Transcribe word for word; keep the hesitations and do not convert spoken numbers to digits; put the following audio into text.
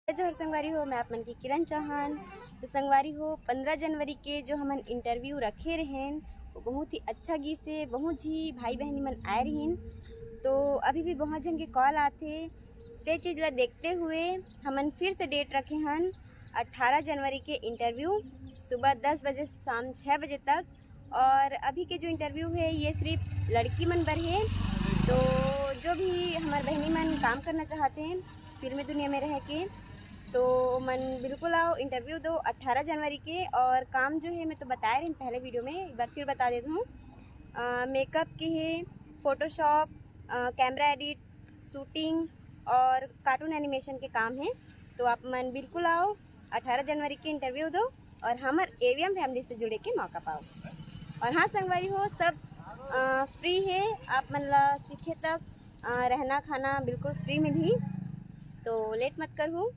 जोहार संगवारी हो, मैं आप मन की किरण चौहान। तो संगवारी हो, पंद्रह जनवरी के जो हमन इंटरव्यू रखे रहेन, वो बहुत ही अच्छा गिस हे, बहुत ही भाई बहनी मन आए रहिन। तो अभी भी बहुत झन के कॉल आथे, ते चीज ला देखते हुए हमन फिर से डेट रखे हन अट्ठारह जनवरी के इंटरव्यू, सुबह दस बजे से शाम छः बजे तक। और अभी के जो इंटरव्यू है, ये सिर्फ लड़की मन बर है। तो जो भी हमार बहनी मन काम करना चाहते हैं फिल्मी दुनिया में रह के, तो मन बिल्कुल आओ, इंटरव्यू दो अट्ठारह जनवरी के। और काम जो है, मैं तो बताए रही पहले वीडियो में, एक बार फिर बता देती हूँ। मेकअप के है, फोटोशॉप, कैमरा एडिट, शूटिंग और कार्टून एनिमेशन के काम है। तो आप मन बिल्कुल आओ, अट्ठारह जनवरी के इंटरव्यू दो और हमर एवीएम फैमिली से जुड़े के मौका पाओ। और हाँ संगवारी हो, सब फ्री है, आप मन ला सीखे तक अ, रहना खाना बिल्कुल फ्री मिलही। तो लेट मत करहू,